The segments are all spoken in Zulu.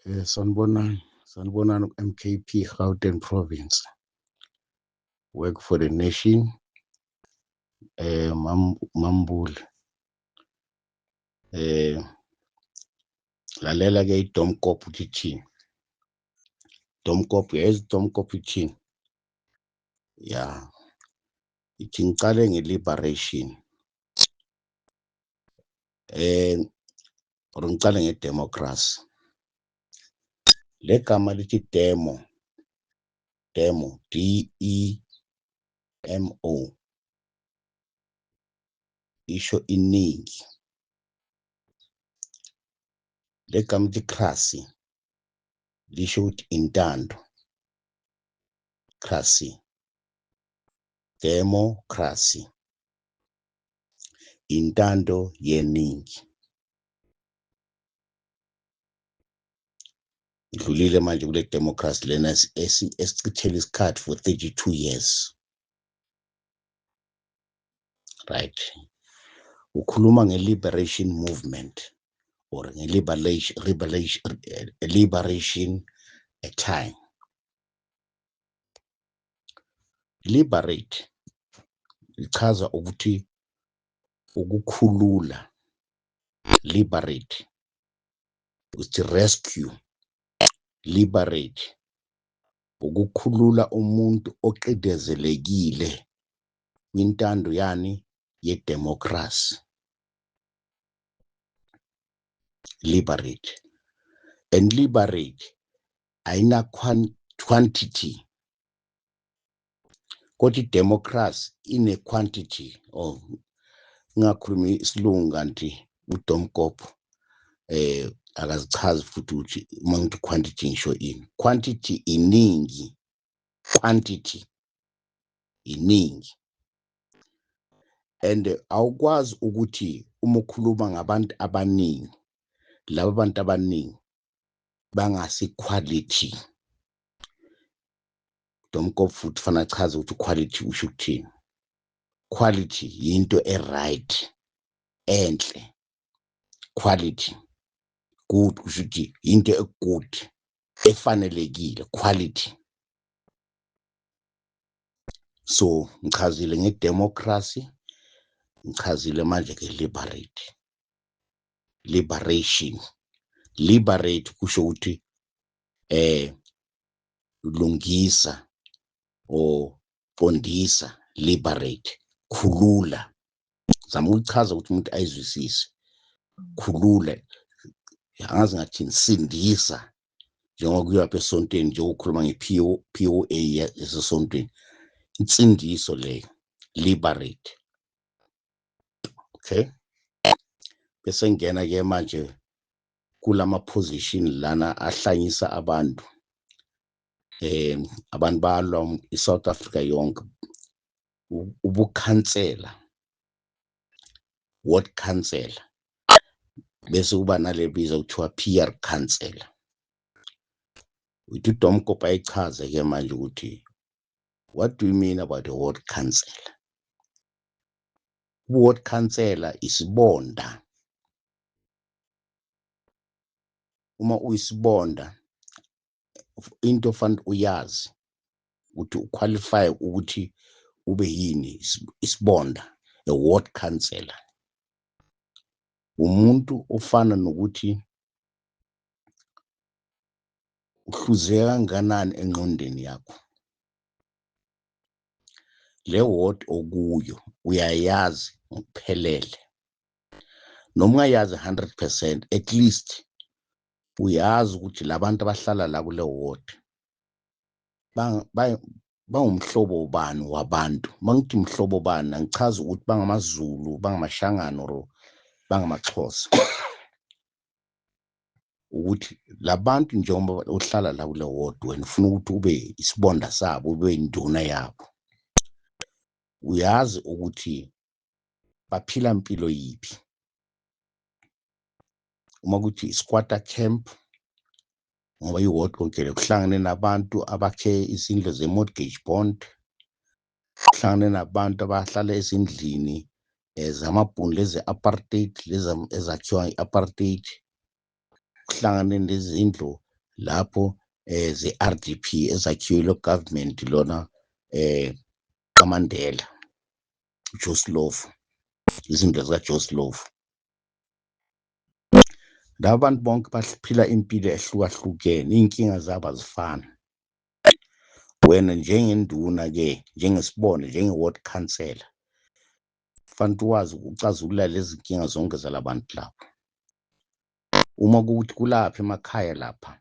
Sanibonani, sanibonani ku-MKP Gauteng Province. Work for the nation. Mambule. Eh Lalela ke iDomkop uthi ithini. Domkop, yazi Domkop ithini? Ya, ithi ngicale nge-liberation. Or ngicale nge-democracy. Le gama lithi demo, demo, D E M O, isho iningi. Le gama lithi crasi lisho ukuthi intando. Crasi, democracy, intando yeningi. Idlulile manje kule democracy lena esichithela isikhathi for 32 years. Right, ukhuluma nge-liberation movement or nge-liberation liberation a time. Liberate ichaza ukuthi ukukhulula, liberate ukuthi rescue, liberate ukukhulula umuntu oqidezelekile kwintando yani ye-democracy. Liberate and liberate ayina quantity, kodwa i-democracy ine quantity. Oh, ngingakhulumi isilungu kanti uDomkop akazichazi futhi ukuthi uma ngithi quantity ngisho ini. Quantity iningi, quantity iningi, and awukwazi ukuthi uma ukhuluma ngabantu abaningi, laba bantu abaningi bangasi quality. Domkop futhi fanele achaze ukuthi quality usho ukuthini. Quality yinto e-right, enhle. Quality good kusho ukuthi into e-good, efanelekile, quality. So ngichazile nge-democracy, ngichazile manje ke liberate, liberation. Liberate kusho ukuthi lungisa or qondisa, liberate, khulula. Zama ukuchaza ukuthi umuntu ayizwisise. Khulula, angazi ngathini, sindisa, njengoba kuyiwa apha esontweni, njengoba ukhuluma nge-POA yasesontweni, insindiso leyo, liberate. Okay, bese ngena ke manje kulama position lana ahlanyisa abantu. Abantu balwa iSouth Africa yonke, ubukhansela, ward councillor, bese kuba nale biza kuthiwa PR councillor. Uthi uDomkop ayichaze ke manje ukuthi what do you mean about the ward councillor? Ward councillor isibonda. Uma uyisibonda, into ofanele uyazi ukuthi uqualify ukuthi ube yini isibonda, a ward councillor, umuntu ofana nokuthi uhluzeka kangakanani engqondweni yakho. Le ward okuyo uyayazi ngokuphelele, noma ungayazi 100%, at least uyazi ukuthi labantu abahlala la kule ward bangumhlobo bani wabantu. Mangithi umhlobo bani, angichazi ukuthi bangamaZulu, bangamashangana or bangamaXhosa, ukuthi labantu njengoba uhlala la kule ward, wena ufuna ukuthi ube isibonda sabo, ube induna yabo, uyazi ukuthi baphila impilo yiphi. Uma kuthi squatter camp, ngoba i-ward konke le kuhlangene nabantu abakhe izindlu ze-mortgage bond, kuhlangene nabantu abahlala ezindlini zamabhunu lezi apartheid, lezi ezakhiwa i-apartheid, kuhlangane nezindlu Lapho ze-RDP ezakhiwe lo government lona kaMandela, Joe Slovo, izindlu zika Joe Slovo. Laba bantu bonke baphila impilo ehlukahlukene, iy'nkinga zabo azifani. Wena njengenduna-ke, njengesibonda, njenge-ward councillor, kufanele ukwazi ukucazulula lezi nkinga zonke zalabantu labo. Uma kuwukuthi kulapha emakhaya lapha,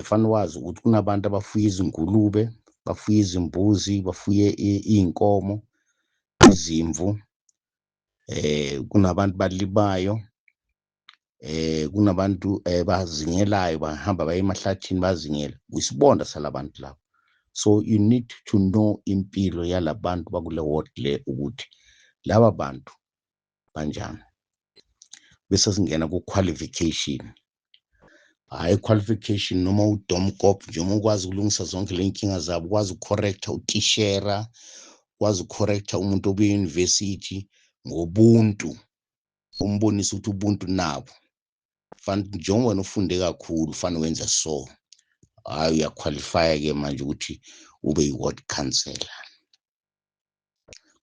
fanele wazi ukuthi kunabantu abafuye izingulube, bafuye izimbuzi, bafuye iy'nkomo, izimvu, kunabantu balimayo, kunabantu bazingelayo, bahamba baye emahlathini bazingela. Isibonda salabantu labo. So you need to know impilo yalabantu bakule ward le, ukuthi laba bantu banjani. Bese singena ku-qualification. Hhayi, qualification noma udomkop nje, uma ukwazi ukulungisa zonke le nkinga zabo, ukwazi ukucorrecta utishera, ukwazi ukucorrecta umuntu obuye university ngobuntu, umbonise ukuthi ubuntu nabo fanele, njengoba wena ufunde kakhulu fanele wenze so. Hhayi, uyaqualifya-ke manje ukuthi ube yi-ward councillor,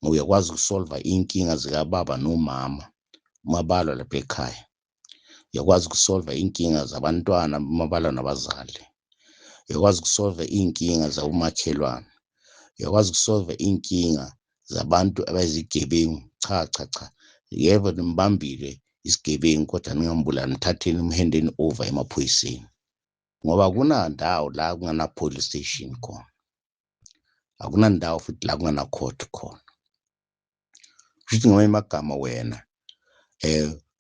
ngoba uyakwazi ukusolva iy'nkinga zikababa nomama uma balwa lapha ekhaya, uyakwazi ukusolva iy'nkinga zabantwana uma balwa nabazali, uyakwazi ukusolva iy'nkinga zabomakhelwane, uyakwazi ukusolva iy'nkinga zabantu abayizigebengu. Cha, cha, cha, yebo, nimbambile isigebengu kodwa ningambulali, mthatheni umhandeni over emaphoyiseni, ngoba akunandawo la kungana police station khona, akunandawo futhi la kungana court khona. Kusho ngamanye amagama, wena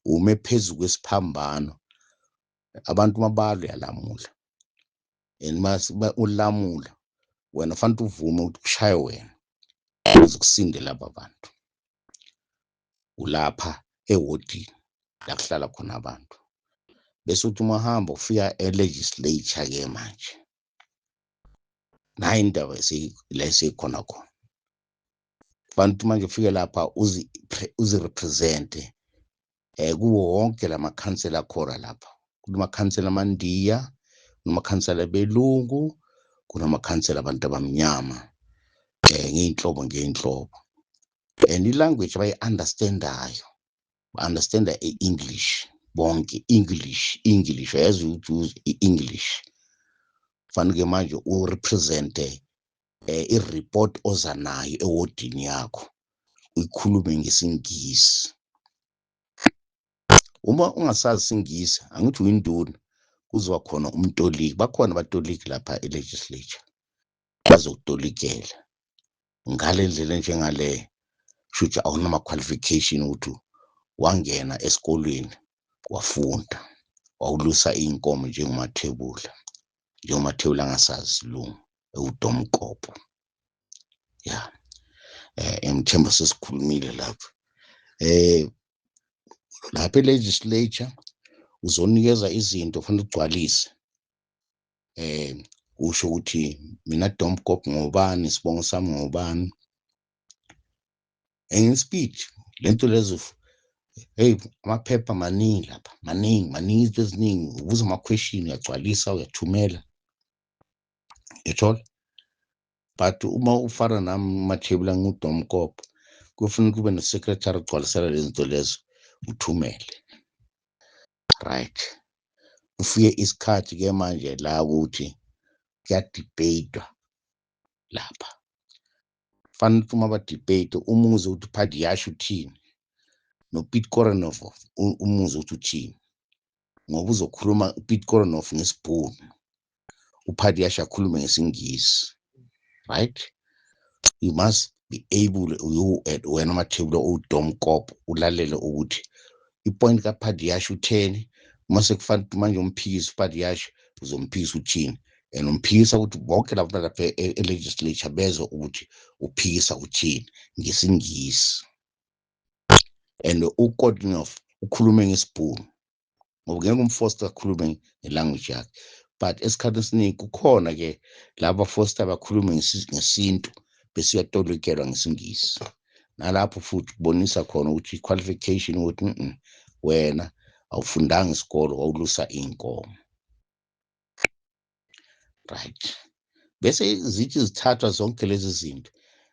ume phezu kwesiphambano, abantu mabalwa uyalamula, and mase ulamula wena fanele uvume ukuthi kushaye wena ukuze kusinde laba bantu. Ulapha ewodini la kuhlala khona abantu. Bese uthi uma uhamba ufika e-legislature-ke manje, nayi indaba la eseyikhona khona. Kufanele ukuthi manje ufike lapha uzi-represent-e kuwo wonke lamakhansela akhona lapha. Kunamakhansela amaNdiya, kunamakhansela abelungu, kunamakhansela abantu abamnyama, ngey'nhlobo ngey'nhlobo, and i-language abayi-understand-ayo, ba-understand-a i-English bonke. English, English, uyazi ukuthi i-English. Kufanele-ke manje urepresente i-report oza nayo ewodini yakho, uyikhulume ngesiNgisi. Uma ungasazi isiNgisi, angithi uyinduna, kuzoba khona umtoliki, bakhona abatoliki lapha e-legislature, bazokutolikela ngale ndlela enjengale. Shuthi awunama-qualification ukuthi wangena esikolweni wafunda, wawulusa iy'nkomo njengoMathebula, njengoMathebula angasazi isilungu, ewudomkopo ya. Ngithemba sesikhulumile lapho. Lapha e-legislature uzonikeza izinto, kufanele ugcwalise, usho ukuthi mina Domkop ngobani, isibongo sami ngobani, and speech lento lezo. Hey, amaphepha maningi lapha, maningi, maningi, izinto eziningi. Ubuza ama-question, uyagcwalisa, uyathumela, uyathola. But uma ufana nami Mathebula, ngiwuDomkop, kufanele kube ne-secretary ogcwalisela lezi zinto lezo, uthumele. Right, kufike isikhathi-ke manje la ukuthi kuyadebate-wa lapha. Fanele ukuthi uma badebate, umuze ukuthi uPadayachee uthini, noPiet Koornhof umuze ukuthi uthini, ngoba uzokhuluma uPiet Koornhof ngesiBhunu, uPadayachee akhulume ngesiNgisi, right? You must be able, you wena Mathebula uDomkop, ulalele ukuthi ipoint kaPadayachee utheni. Uma sekufanele manje umphikisi uPadayachee, uzomphikisa uthini, and umphikisa ukuthi bonke labo lapha e-legislature bezwe ukuthi uphikisa uthini ngesiNgisi, and uKoornhof ukhulume ngesiBhunu, ngoba ngeke umfoster akhulume ngelanguage yakhe. But esikhathini esiningi kukhona ke laba foster bakhulume ngesintu, bese uyatolikelwa ngesiNgisi. Nalapho futhi kubonisa khona ukuthi i-qualification, ukuthi wena awufundanga isikolo, wawulusa iy'nkomo. Right, bese zithi zithathwa zonke lezi zinto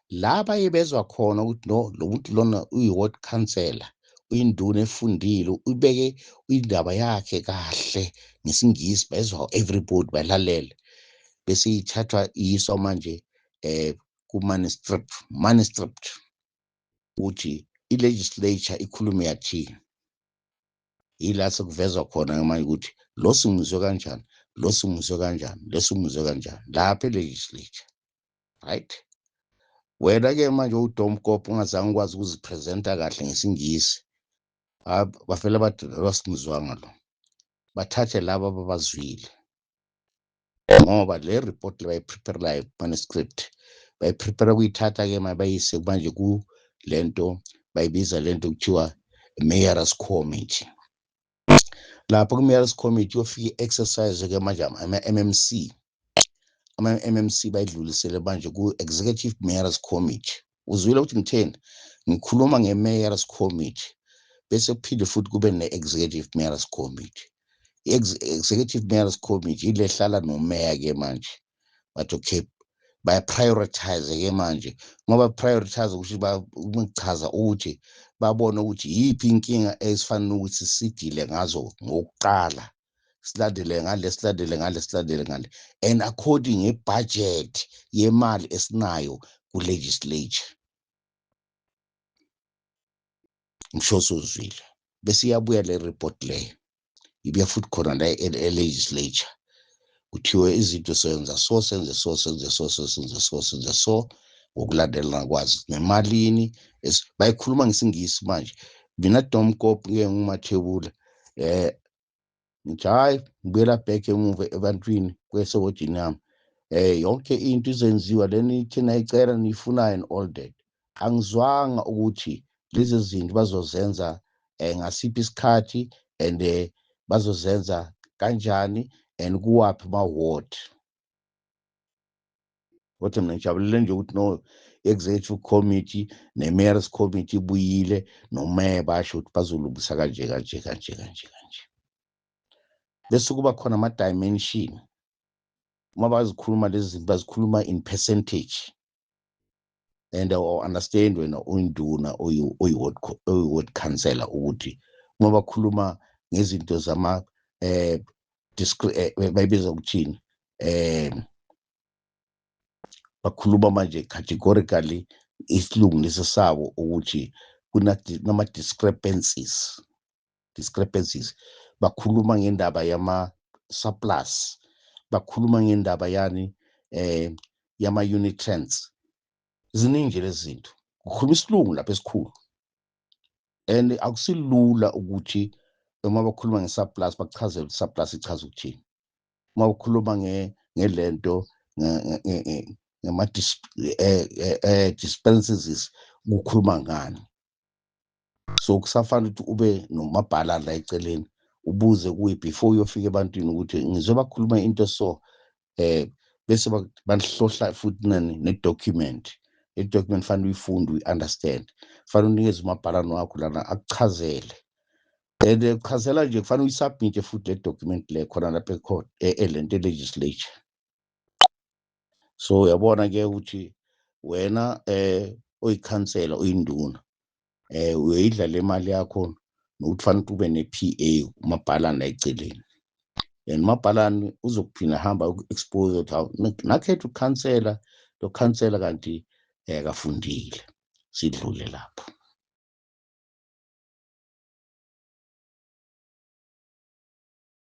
la baye bezwa khona ukuthi no, lo muntu lona uyi-ward councillor, uyinduna efundile, ubeke indaba yakhe kahle ngesiNgisi, bezwa everybody, balalele. Bese ithathwa iyiswa manje ku-manuscript ukuthi i-legislature ikhulume yathini. Yila sekuvezwa khona manje ukuthi lo simuzwe kanjani, lo simuzwe kanjani, lo simuzwe kanjani lapha e-legislature. Right, wena-ke manje udomkop ungazange ukwazi ukuzipresenta kahle ngesiNgisi, bafela bathi lo simuzwanga lo, bathathe laba ababazwile, ngoba le report le bayipreparelayo, manuscript bayiprepare ukuyithatha-ke manje bayise manje ku lento bayibiza lento kuthiwa mayor's committee. Lapho ku-mayor's committee yofika i-exercise-ke manje ama-MMC, ama-MMC bayidlulisele manje ku-executive mayor's committee. Uzwile ukuthi ngitheni? Ngikhuluma nge-mayor's committee, bese kuphinde futhi kube ne-executive mayor's committee. I-executive mayor's committee ile hlala nomeya-ke manje, bathi okay, baya-prioritize-ke manje, ngoba prioritize kusho ukuchaza ukuthi babone ukuthi yiphi inkinga esifanele ukuthi sidile ngazo ngokuqala, silandele ngale, silandele ngale, silandele ngale, and according ngebudget yemali esinayo ku-legislature. Ngisho sozwile, bese iyabuya le report leyo, ibuya futhi khona la e-legislature, kuthiwe izinto senza so, senze so, senze so, senze so, senze so, ngokulandelana kwazi nemalini. Bayikhuluma ngesiNgisi manje. Mina Domkop ngeke ngimathebula, ngithi hayi, ngibuyela back emuva ebantwini kwesewodini yami, yonke into izenziwa leni ithe nayicela niyifunayo and all that. Angizwanga ukuthi lezi zinto bazozenza ngasiphi isikhathi and bazozenza kanjani and kuwaphi ama-ward. Kodwa mina ngijabulele nje ukuthi no, executive committee ne-mayors committee ibuyile nomeya, basho ukuthi bazolungisa kanje kanje kanje kanje kanje. Bese kuba khona ama-dimension. Uma bazikhuluma lezi zinto, bazikhuluma in percentage, and understand wena uyinduna, oyi-ward councillor, ukuthi uma bakhuluma ngezinto zama bayibiza ukuthini, bakhuluma manje categorically isilungu lesi sabo ukuthi kunama discrepancies, bakhuluma ngendaba yama surplus, bakhuluma ngendaba yani yama unit trends. Ziningi nje lezi zinto, kukhuluma isilungu lapha esikhulu, and akusilula ukuthi uma bakhuluma nge-surplus bakuchazele ukuthi surplus ichaza ukuthini, uma ukhuluma ngelento ngama dispensaries kukhuluma ngani. So kusafanele ukuthi ube nomabhalane la eceleni, ubuze kuye before uyofika ebantwini ukuthi ngizwe bakhuluma into so, bese bahlohla futhi nani ne-document. I-document fanele uyifunde, uyi-understand, fanele unikeze umabhalane wakho lana akuchazele, and kuchazela nje kufanele uyisubmit futhi le document le khona lapha ecourt, elento e-legislature. So uyabona ke ukuthi wena oyikhansela, oyinduna, uyoyidla le mali yakho nokuthi fanele ube ne-PA, umabhalane la eceleni, and umabhalane uzokuphinda hamba uku-expose ukuthi hawu, nakhetha ukhansela lo khansela kanti kafundile. Sidlule lapho.